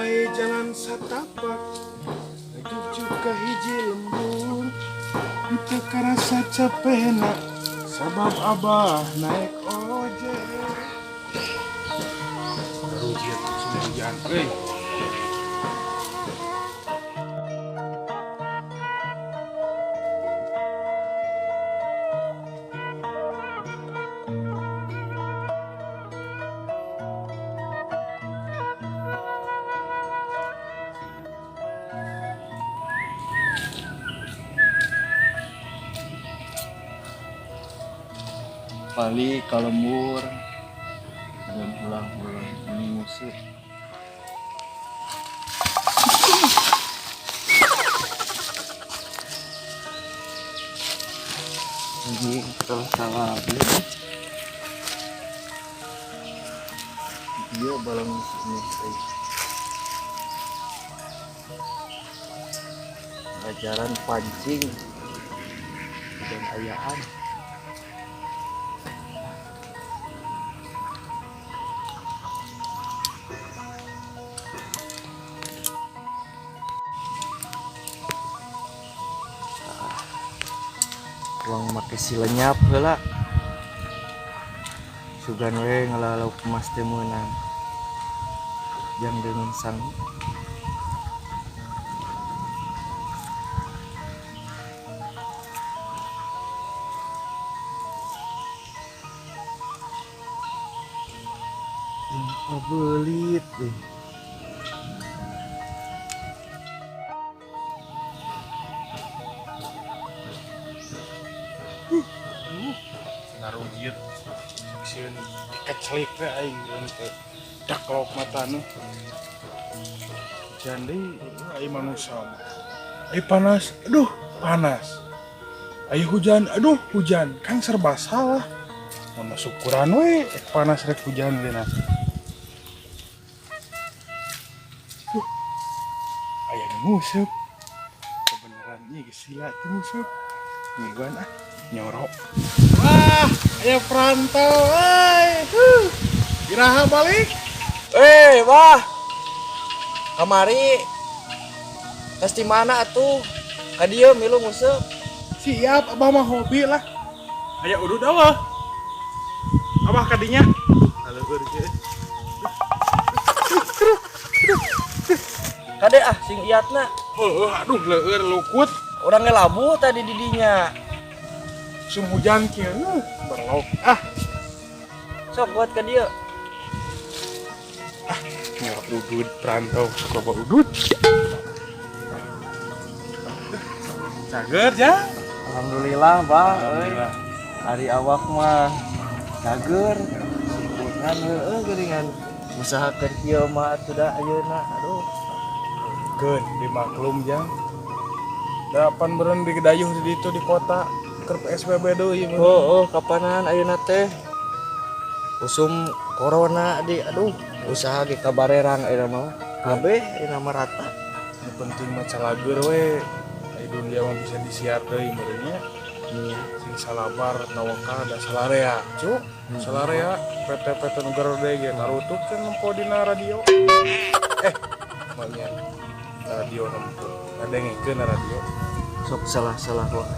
Mulai jalan satapak ngajugjug ka hiji lembur, teu karasa capena sabab Abah naik ojek. Hujan, hujan euy. Balik ka lembur dan pulang-pulang ini musik. Ini terus salah beli. Dia balong ini ajaran pancing dan ayaan. Uang make si lenyap heula, sugan we ngalalau emas teh meunang jang dengan sang. Belit deh. Narujit sieun dikecelik teh aing jeung teh daklok matana. Hujan deui aing, manusia mah. Ai panas, aduh panas. Ai hujan, aduh hujan. Kan serba salah. Mun syukuran we, rek panas rek hujan dina. Duh, aya nu nguseup. Kebenaran ieu geus sila teh nguseup. Ngiluan ah, nyorok. Wah, aya perantau euy. Huh. Iraha balik? Eh, wah. Kamari. Tes di mana atuh? Ka dieu milu nguseup. Siap, Abah mah hobi lah. Aya udud Allah. Abah kadinya. Laleueur ge. Kade ah sing iatna. Oh, aduh leueur lukut. Urang ge labuh tadi di dinya. Sum hujan kieu, berlok. Ah, Sok buat ka dieu. Nyorok udud perantau sok loba udud. Cager ya? Alhamdulillah, Bah, euy. Alhamdulillah. Ari awak mah cager. Ngan heueuh geuningan usahakeun kieu mah atuh da ayeuna. Aduh. Keun dimaklum jang. Dapan beureun di dayuh di ditu di kota keur PSBB deui meureun. Oh, kapanan ayeuna teh? Usum corona di, aduh, usaha ge kabarerang ayeuna mah. Kabeh ayeuna mah rata. Nu penting mah calageur we. Ai dunia mah bisa disiar deui meureun nya. Iya. Sing salabar tawakal da salarea, cu. Salarea PT-PT nu garede ge tarutup kan nempo dina radio. Eh, maunya radio nempo. Ngadengekeun radio. Sok salah-salah wae.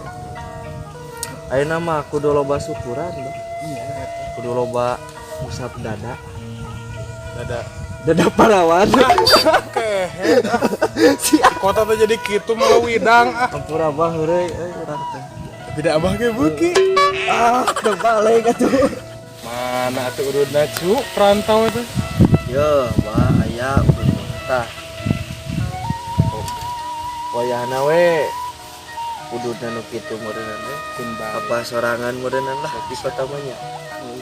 Ayeuna mah kudu loba syukuran, Bah. Iya, eta. Kudu loba ngusap dada. Dada. Dada parawan. Kehe. Ah. Si Kota teh jadi kitu malah widang ah. Ampura bah heureuy euy urang teh. Tapi da Abah ge beuki. Ah, teu balik atuh. Mana atuh ududna cu perantau teh? Yo, bah aya udud mah. Tah. Oh, Wayahna we ududna nu kitu meureunnan we. Keun bae. Apa sorangan meureunnan lah di kota mah nya.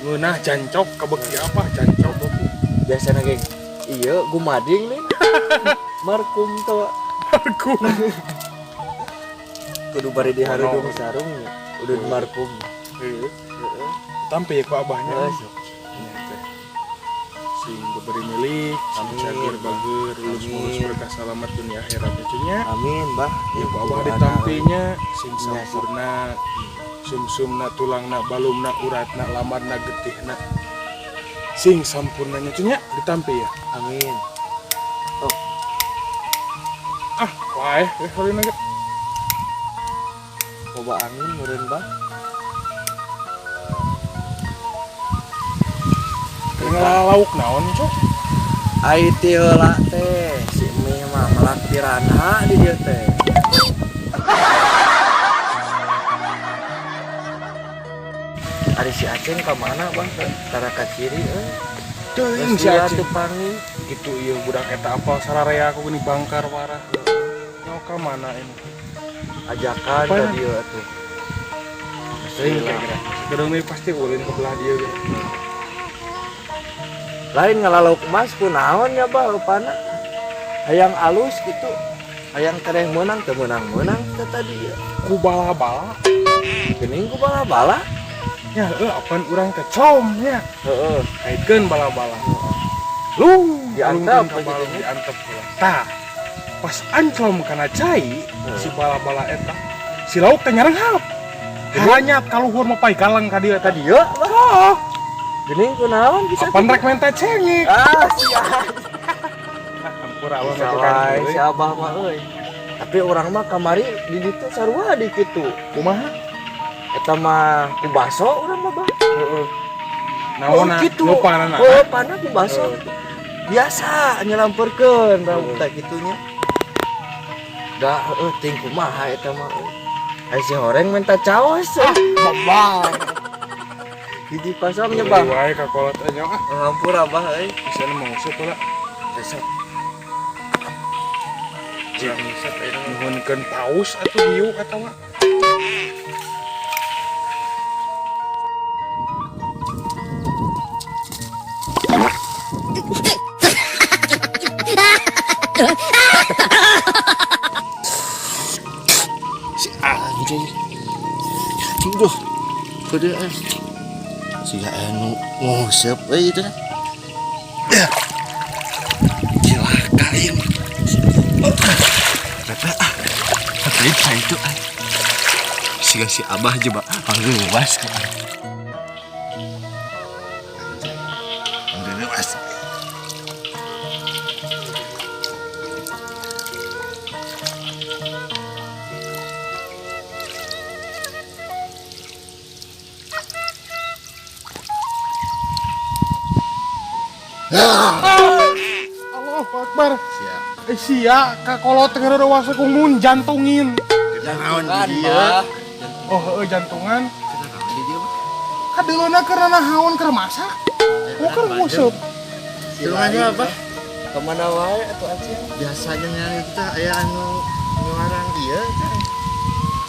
Ngeunah jancok kabeuki apa jancok beuki. Biasana ge iya gumading nih. Markum tuh. Markum. Kudu bari diharudung sarung nya. Udud markum. Heeh. Heeh. Tampi ku abahnya. Heeh, sok. Nya teh. Sing diberi milik, sing Amin. cager bager, lulus mulus berkah selamat dunia akhirat cucunya. Amin, Bah. Ya ku abah ditampinya sing Nya, sok. sampurna, sumsumna, tulangna, balumna, uratna, lamarna, getihna. Sing sampurnanya cunya ditampi ya. Amin. Oh. Paeh heulina ge. Loba angin meureun bah. Keur ngalauk naon, Cuk? Ai ti heula teh si Mih mah melak piranha di dieu teh. Ari si Aceng ka mana bang? Tara ka ciri euy. Teuing si Geus Aceng. teu panggih. Gitu ieu budak eta apal sararea aku geuning bangkar parah. Nyaho ka mana ini? Ajakan Apa ka ya? dieu atuh. Teuing kira-kira. Gedung ini pasti ulin ke belah dieu gitu. Lain ngalalauk emas kunaon ya bah rupana. Hayang alus gitu. Hayang tereh meunang teu meunang-meunang teh tadi ya. Ku bala-bala. Geuning ku bala-bala. Ya heueuh apan urang teh com nya. Heeh. Kaitkeun bala-bala. Lu Diantep alungkeun ka aja balong teh. Diantep heula. Tah. Pas anclom kana cai si bala-bala eta. Si lauk teh nyarenghap. Hanya kaluhur mah pai galang ka dieu tadi. Tadi ya bah. Oh, Geuning kunaon bisa apan rek menta cengek. Ah, sia. Ampura abah mah Bisa tukang wae euy. si abah mah euy. Tapi urang mah kamari di ditu sarua di kitu. Kumaha? Eta mah ku baso urang mah bah. Heeh. Naonna? Oh, kitu. Lupanana. Oh, pana ku baso. Biasa nyelamperkeun rambut teh kitunya. Da heueuh ting kumaha eta mah euy. Ai si horeng minta caos. Babang. Hiji kosong nya bang. Wae ka kolot nya ah. Ngampura abah euy. Bisa manguseup heula. Besok Jeung nuhunkeun paus atuh hiu eta mah. Si anjing. Duh. Kudu eh. Siga anu nguseup euy itu. Ya. Cilaka ieu mah. Pepe ah. Tapi itu ah. Siga si Abah coba panggeuwas ka. Panggeuwas. Allahu Akbar. Siap. Eh sia ka kolot teh reuwas ku mun jantungin. Naon Jantungan, di dieu? Bah. Oh heueuh jantungan. Naon di dieu mah? Kadeuleuna keur nanahaon keur masak. Oh keur nguseup. Tulungannya apa? Kemana wae atuh Aceng? Biasanya nyari kita aya anu nyuarang ieu teh.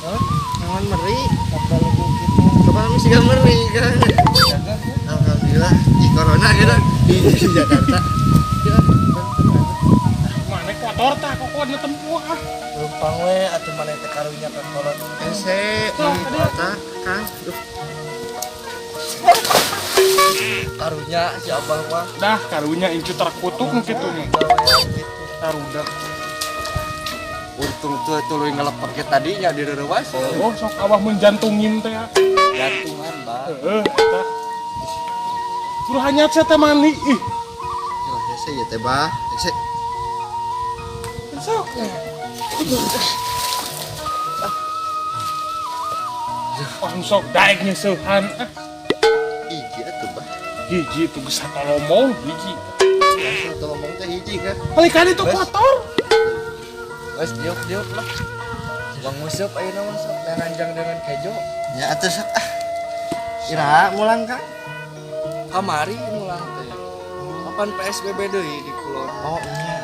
Hah? Naon meri? Kapal kitu. Kepala mesti gak meri kan. Alhamdulillah di corona gitu di Jakarta. Ya, Mana kotor tah kokon tempuh ah. Lumpang we atuh maneh teh karunya ka kolot. Ese di kota Kang. Duh, Karunya si abah mah. Dah karunya incu terkutuk nu kitu mah. Gawean gitu. Tarudak. Untung tuh tuluy ngelepek ke tadinya di reuwas. Oh sok abah mun jantungin teh. Jantungan, bah. Heeh eta. Suruh hanyat sia teh mandi ih. ya, hese ya teh bah. Hese. Sok. Ah sok daek nyeusehan ah. Hiji atuh bah. Hiji tuh geus satolomong hiji. Biasa tolong teh hiji kan. Balikan itu kotor. Wes diuk-diuk lah. Bang Musep ayeuna mah sok nanganjang dengan kejo. Ya atuh sok ah. Iraha mulang Kang? Kamari mulang teh. Kapan PSBB deui di kulon? Oh iya.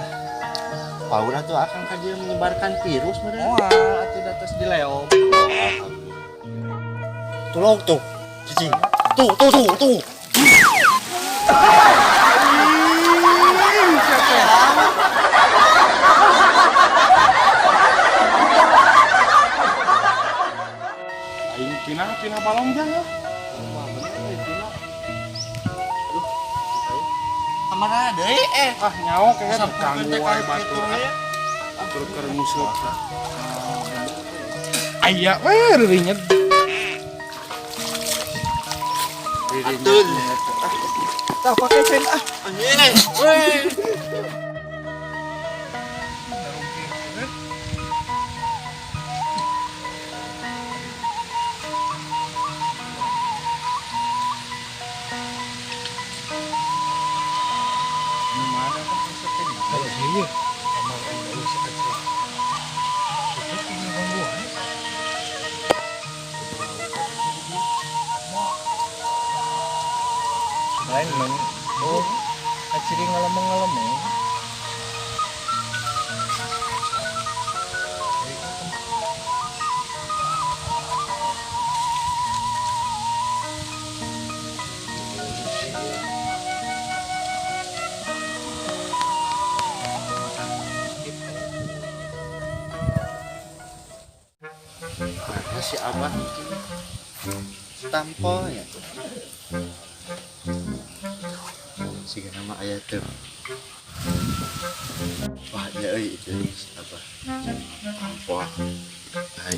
Paura tuh akan ka dieu menyebarkan virus meureun. Moal atuh da tos di leom. Tolong tuh. Cicing. Tuh tuh tuh tuh. Aing pinah-pinah balong jang ah. Wah, bener euy pina. Kamana deui eh. Ah nyaho kayaknya Sampai ganggu teh wae kayak batur. gitu Ah. ya. Batur keur nguseup. Aya we ririnyet. Atul. Tah pake sen ah. Anjing. Weh. Abah resep teh di. Iya. Kamar aing eueuh si Aceh. Tutup ini ganggu wae. Lain men. Oh, aciri ngalemeng-ngalemeng. Mana si Abah ini? Tampol ya. Siga nama aya teu. Wah, ya euy itu si Abah. Tampol. Hai.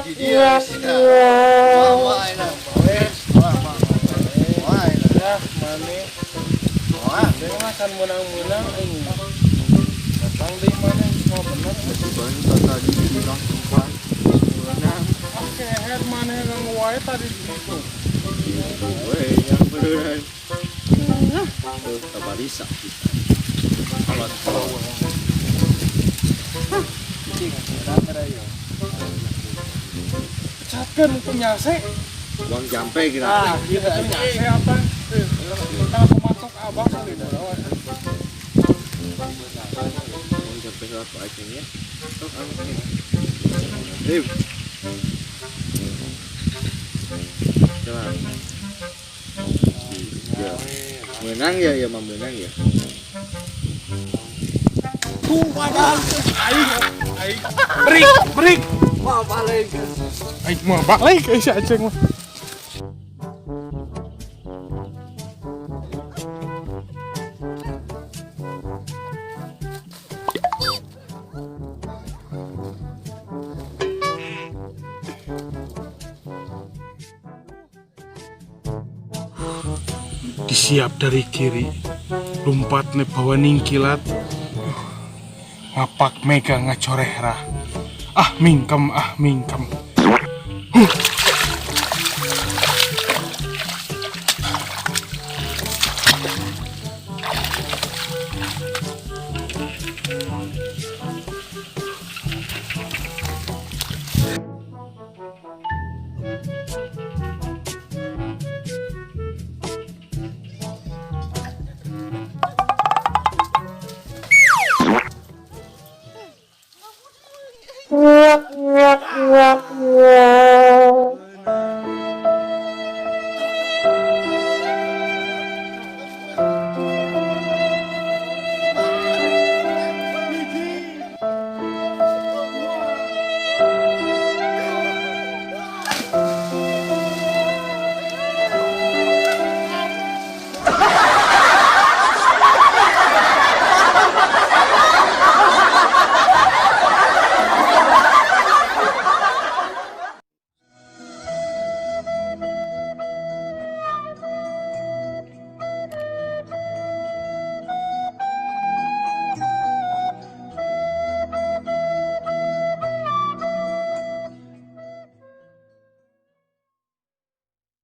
Di dia sih. Wah, wah, enak. Wah, wah, wah, enak. Ya, mane. Wah, Dia mah kan menang-menang aing. Datang deui mana semua bener. bantah tadi bilang tempat menang. Ah, keher maneh ganggu wae tadi di situ. Weh, yang beneran. Tuh, tabarisa bisa. Kalau kalau Pecatkeun ku nyase. uang jampe kira. Ah, gitu tuh nyase apa? Kita pemasok abah kali dah. Uang jampe apa aja ya? Tok anu ini. Eh. Coba. Ya. Menang ya, ya mah menang ya. Tuh padahal aing aing break break. Wah, balik. Aing mau balik si Aceng mah. Disiap dari kiri, lompat ne bawa ningkilat, ngapak mega ngacoreh rah. Ah mingkem, ah mingkem. Huh.